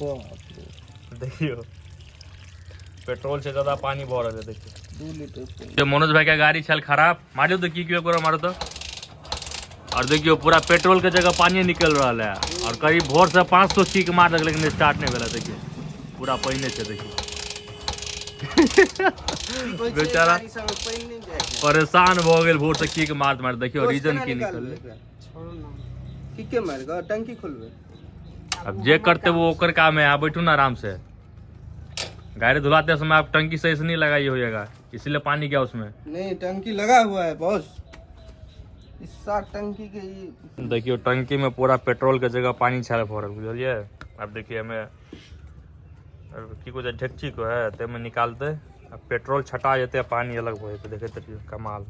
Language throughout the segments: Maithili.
बाप रे। देखियो पेट्रोल से ज्यादा पानी भऽ रहल है। देखियो 2 लीटर पानि। जो मनोज भाई के गाड़ी छल खराब, मारियो तो की करो मारो तो। और देखियो पूरा पेट्रोल के जगह पानी निकल रहा है और करीब भोर से 500 किक मार देलक, लेकिन स्टार्ट नहीं भेल। देखियो पूरा पानि छै। देखियो बेचारा गाड़ी सब में पानि नहि जाइ छै। परेशान भऽ गेल भोर से किक मारत मारत। देखियो दोस्त रीजन केना की निकालबै निकललै। एकरा? छोड़ू ना। किके मारि कऽ टंकी खोलबै? अब जे करते वो ओकर काम है। आप बैठू ना आराम से, गाड़ी धुलाते समय आप टंकी सही से नहीं लगाई होइएगा, इसलिए पानी गया उसमें। नहीं, टंकी लगा हुआ है बॉस। इस साथ टंकी के ई देखियो टंकी में पूरा पेट्रोल के जगह पानी छाले भऽ रहल, बुझलिए। अब देखिए हमें की कहै छै ढेकची को है ताहिमे निकालते आ पेट्रोल छटा जेतै आ पानी अलग भऽ जेतै। देखैत रहियौ कमाल।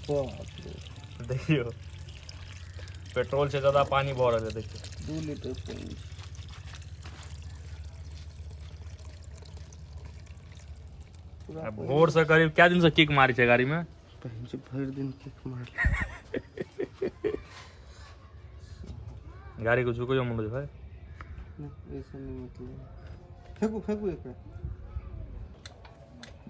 बाप रे। देखियो पेट्रोल से ज्यादा पानी भऽ रहल है। देखियो 2 लीटर पानि। पूरा आ भोर से करीब कै दिन से किक मारै छै गाड़ी में? पानि छै, भरि दिन किक मारल। गाड़ी को झुको जो मनोज भाई। नहीं, ऐसे नहीं, मतलब फेंकू फेंकू एकरा।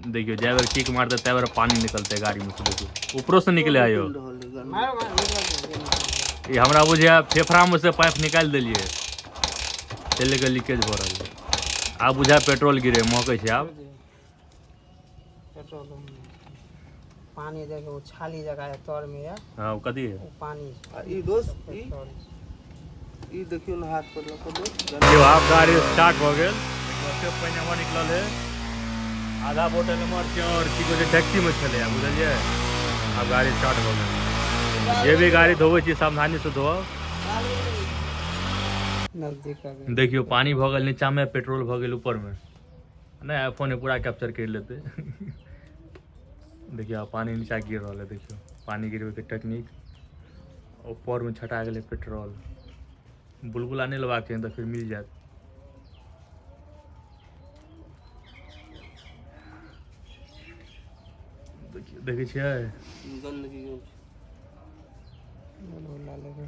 देखियो जै बेर किक मारते तै बेर पानी निकलते गाड़ी में से। देखियो ऊपरो से निकले आयो। निकल रहल है गाड़ी। मारो मारो, निकल निकल। ई हमरा बुझाय फेफड़ा में से पाइप निकालि देलियै, ताहि लऽ कऽ लीकेज भऽ रहल है। आब बुझाय पेट्रोल गिरे महकै छै आब। पेट्रोल पानी देखो, वो छाली जगह है तर में है। हाँ, ओ कथी है? वो पानी है। आ ई दोस्त, ई पेट्रोल। ई देखियौ ने हाथ पर लऽ कऽ दोस्त। देखियौ आब गाड़ी स्टार्ट भऽ गेल। देखियौ पानि एम्हर निकलल है, आधा बोतल एम्हर छै और की कहै छै टैक्सी में छलै, बुझलियै। आब गाड़ी स्टार्ट भऽ गेल। जे भी गाड़ी धोबै छी सावधानी से धोअब। नजदीक आ गेल। देखियौ पानी भऽ गेल नीचा में, पेट्रोल भऽ गेल ऊपर में। नहि आईफोन पूरा कैप्चर कर लेते। देखियौ आब पानी नीचा गिर रहल है। देखियौ पानी गिरबैके टेक्निक। ऊपर में छटा गेलै पेट्रोल। बुलबुला नहि लेबाक छै तऽ फिर मिल जायत। देखियौ देखै छियै गन्दगी। बुलबुला लेबै।